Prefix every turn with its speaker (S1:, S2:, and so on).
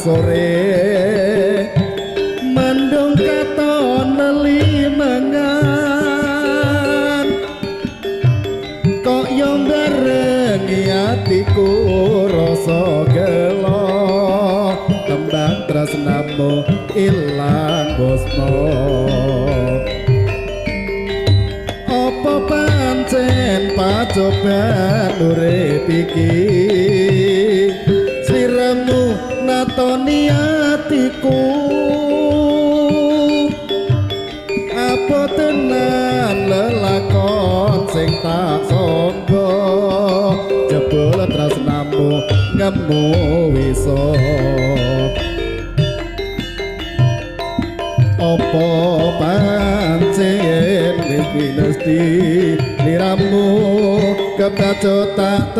S1: sore mendung katon lelimengan kok yo barengi atiku rasa gelo tembang tresnamu ilang bosmo. Apa pancen pacoban urip iki sliramu natoni atiku apa tenan lelakon sing tak sangga jebul tresnamu ngemu wisa. Apa pancen wis pinesti liramu kebacut tak